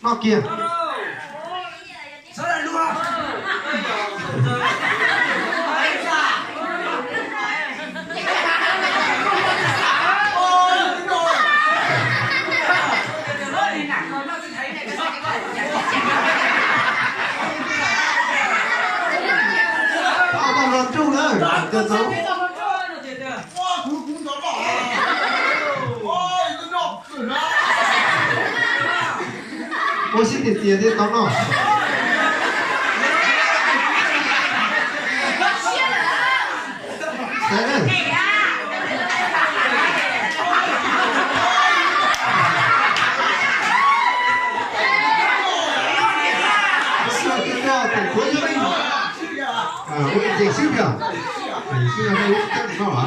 Noj kiag. Tau los nruj na, cov txoov. Ua siab tiag tiag thiaj tau noj. Ua ib ce xwb tiag. Xwb no nej ua coj noj.